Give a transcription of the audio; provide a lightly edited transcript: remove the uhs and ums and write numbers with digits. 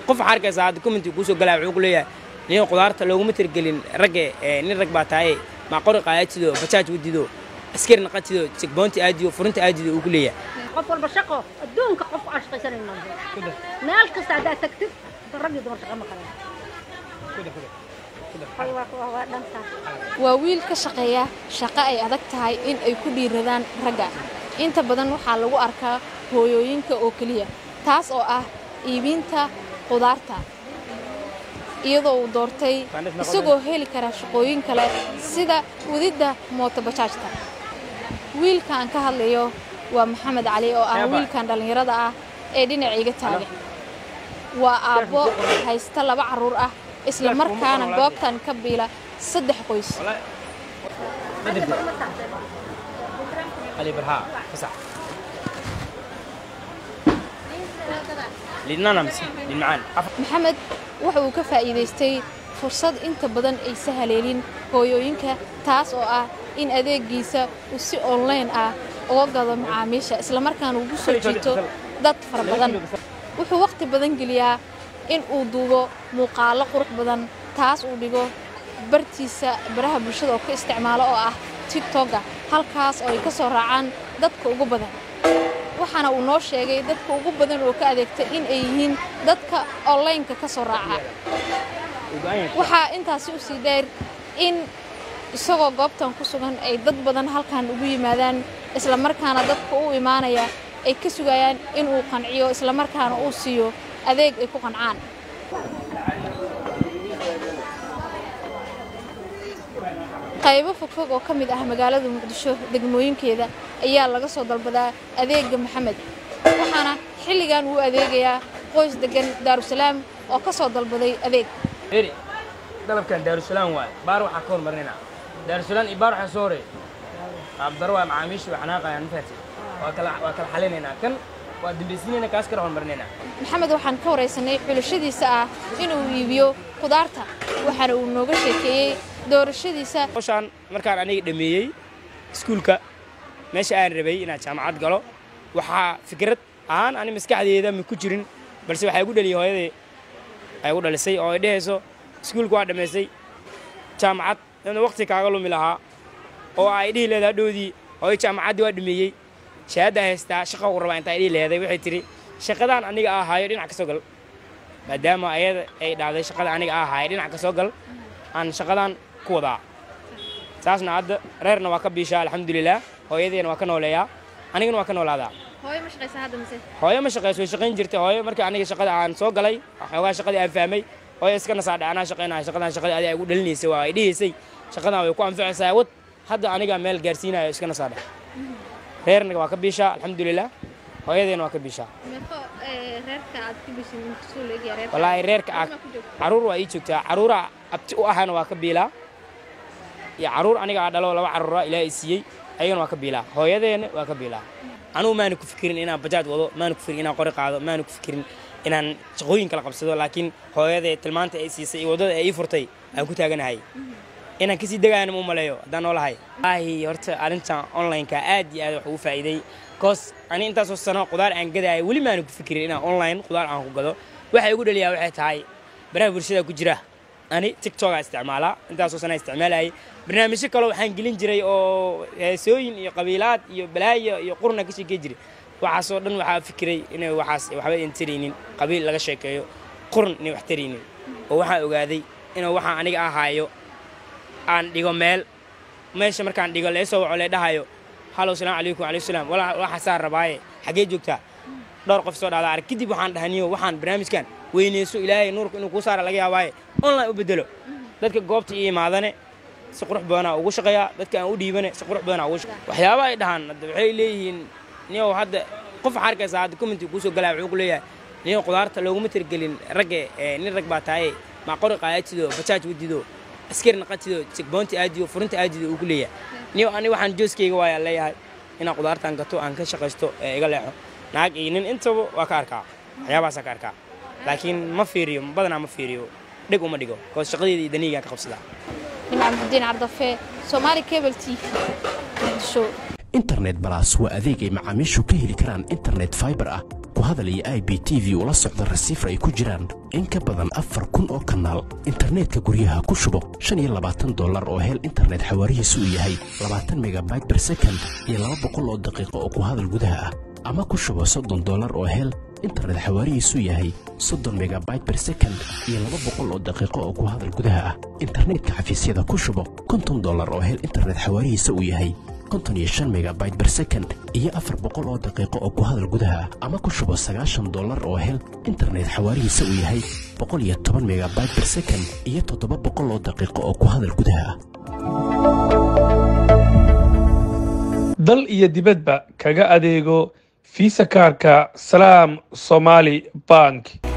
Qof waxaa arkaysaa hadda comment kuu soo galaya, wuxuu ku leeyahay: "Nin qudaarta looguma tirgelin ragge, nin rag baa tahay, maa qori qaadatido, bajaaj wadido, askari naqatido, checkpoint aadiyo, furinta aadido," uu ku leeyahay. Qof walba shaqo adduunka, qof aan shaqaysanayn ma jiro. Meel kasta haddaad tagtid, rag iyo dumar shaqo ma qaban. Waa dhantaa. Waa wiil ka shaqeeya shaqo ay adag tahay in ay ku dhiiradaan ragga. Inta badan waxaa lagu arkaa hooyooyinka oo keliya, taas oo ah iibinta qudaarta, iyadoo uu doortay isagoo heli kara shaqooyin kale sida wadidda mootobajaajta. Wiilka aan ka hadlayo waa Maxamed Cali, oo ah wiilkan dhallinyarada ah ee dhinacayga taagan. Waa aabbo haysta laba carruur ah, isla markaana goobtan ka biila saddex qoys. Ali barhaa fasax liidnana mise liin macaan. Maxamed waxa uu ka faa'iidaystay fursad inta badan aysa haleelin hooyooyinka, taas oo ah in adeegiisa uu si online ah uga gado macaamiisha, islamarkaana ugu soo jiito dad fara badan. Wuxuu wakhti badan geliyaa in uu duubo muuqaallo qurux badan, taas uu dhigo bartiisa baraha bulshada oo ka isticmaalo, oo ah TikToka, halkaas oo ay ka soo raacaan dadka ugu badan. Waxaana uu noo sheegay dadka ugu badan oo ka adeegta in ay yihiin dadka onlineka ka soo raaca. Waxaa intaasi u sii dheer in isagoo goobtan ku sugan ay dad badan halkan ugu yimaadaan, islamarkaana dadka u imaanaya ay ka sugayaan in uu qanciyo, islamarkaana uu siiyo adeeg ay ku qancaan. Qaybo fogfog oo ka mid ah magaalada Muqdisho degmooyinkeeda ayaa laga soo dalbadaa adeegga Maxamed, waxaana xilligan uu adeegayaa qoys deggan Daarusalaam oo ka soo dalbaday adeeg. Eri dalabkan Daarusalaam waaye, baar waxaa ka hormarinaa Daarusalaam iyo baar waxaa soo horeey qaabdaro waa macaamiisha waa xanaaqayaan, ma fahamtid? Waa kala xalinaynaa, kan waa dambaysiinayna, kaas kala hormarinaynaa. Maxamed waxaan ka waraysanay xulashadiisa ah inuu iibiyo qudaarta, waxaana uu nooga sheekeeyey doorashadiisa. Hawshaan markaan aniga dhameeyey iskuulka, meesha aan rabay inaan jaamacad galo, waxaa fikrad ahaan ani maskaxdeeda ma ku jirin, balse waxaa igu dhaliyay hooyaday ay igu dhalisay oo ay dhehayso: "Iskuulka waa dhammaysay, jaamacad inuu waqti kaaga lumi lahaa," oo ay dhihi leedahay hadhowdii: "Hooyo, jaamacaddii waa dhameeyey, shahaadda haystaa, shaqa ku rabaa," intaa ay dhihi leeday, waxay tidhi: "Shaqadaan aniga ahaayo dhinac ka soo gal." Maadaama ayada ay dhahday shaqada aniga ahaayo dhinac ka soo gal, aan shaqadan ku wadaa. Saasna hadda reerna waa ka biishaa, alxamdulilah. Hooyadeena waa ka nooleeyaa, anigana waa ka noolaadaa. Hooyo ma shaqaysaa hadda mise? Hooyo ma shaqayso, way shaqayn jirtay hooyo. Markii aniga shaqada aan soo galay, xoogaa shaqadii aan fahmay, hooyo iska nasaadhe, anaa shaqaynaya shaqadan. Shaqadii adiga igu dhalinaysay waa ay dhihaysay, shaqadan way ku anficaysaa, wad. Hadda aniga meel gaarsiinayo, iska nasaadhe. Reerna waa ka biishaa, alxamdulilah, hooyadeena waa ka biishaa. Meeqo reerka aad ka bishin intuu leegyahay reerka? Wallaahi reerka caruur waa ii joogtaa. Caruura abti u ahana waa ka biilaa, iyo caruur aniga aa dhalo, laba caruura Ilaahay siiyey, ayagana waa ka biilaa, hooyadeena waa ka biilaa. Anugu maana ku fikirin inaan bajaaj wado, maana ku fikirin inaan qori qaado, maana ku fikirin inaan shaqooyin kala qabsado, laakiin hooyadee tilmaanta ay siisay iyo waddada ay ii furtay aan ku taaganahay. Inaan kasii degaayana ma u maleeyo haddaan noolahay. Wallaahi horta arrintan online-ka aad iyo aad wax ugu faa'iiday, 'cause ani intaasoo sano qudaar aan gadaayo, weli maana ku fikirin inaan online qudaar aan ku gado. Waxa igu dhaliyaa waxay tahay baraha bulshada ku jira. Ani TikToka isticmaalaa, intaasoo sana isticmaalayay. Barnaamijyo kale waxaan gelin jiray oo heesooyin iyo qabiilaad iyo balaayo iyo qurna ka sheekey jiray. Waxaasoo dhan waxaa fikiray inay waxaas waxba in taraynin, qabiil laga sheekeeyo, qurn inay wax taraynin, oo waxaan ogaaday inuu waxaan aniga ahaayo aan dhigo meel. Meesha markaan dhigo, leesoo waco, lee dhahayo: "Hello, salaamu calaykum." "Calaykum salaam." "Waxaasaa rabaaye, xaggee joogtaa?" Dhowr qof soo dhahda arag. Kadib waxaan dhahaniyo waxaan barnaamijkan weyneyso, Ilaahay nuurka inuu kuu saara laga yaabaaye, online u bedelo. Dadka goobta ii imaadane si qurux badanaa ugu shaqeeyaa, dadka aan u dhiibane si qurux badanaa ugu shaqeeya. Waxyaaba ay dhahaan hadda waxay leeyihiin: "Niyow, hadda qof waxaa arkaysaa hadda comment kuu soo galaya, wuxuu ku leeyahay: 'Niyow, qudaarta looguma tirgelin ragge, nin rag baa tahay, maa qori qaadatido, bajaaj wadido, askari naqatido, checkpoint aadiyo, furinta aadido,' uu ku leeyahay." Niyow, ani waxaan jooskeyga waayaa leeyahay inaan qudaartan gato, aan ka shaqaysto ee iga leexo. Naag iyo nin intaba waa ka arkaa, waxyaabahaasaa ka arkaa, laakiin ma fiiriyo badanaa, ma fiiriyo, dheg uma dhigo, 'cause shaqadeeda iyo danihigaan ka qabsadaa. Nimca Muxudiin Cardafe, Soomaali Cable TV, Muqdisho. Internet Plus waa adeeg ay macaamiishu ka heli karaan internet fiber ah Ku hadal iyo IPTV ula socda receiver ay ku jiraan in ka badan 4000 oo kanaal. Internetka guryaha ku shubo $25 oo hel internet xawaarihiisu uu yahay 20 megabyte per second iyo 200 oo daqiiqo oo ku hadal gudaha ah, ama ku shubo $30 oo hel internet xawaarihiisu yahay 30 megabyte per second iyo 200 oo daqiiqo oo ku hadal gudaha ah. Internetka xafiisyada ku shubo $50 oo hel internet xawaarihiisa uu yahay 55 megabyte per second iyo 400 oo daqiiqo oo ku hadal gudaha ah, ama ku shubo $90 oo hel internet xawaarihiisa uu yahay 110 megabyte per second iyo 700 oo daqiiqo oo ku hadal gudaha ah. Dal iyo dibadba kaga adeego Visa kaarka Salaam Somali Bank.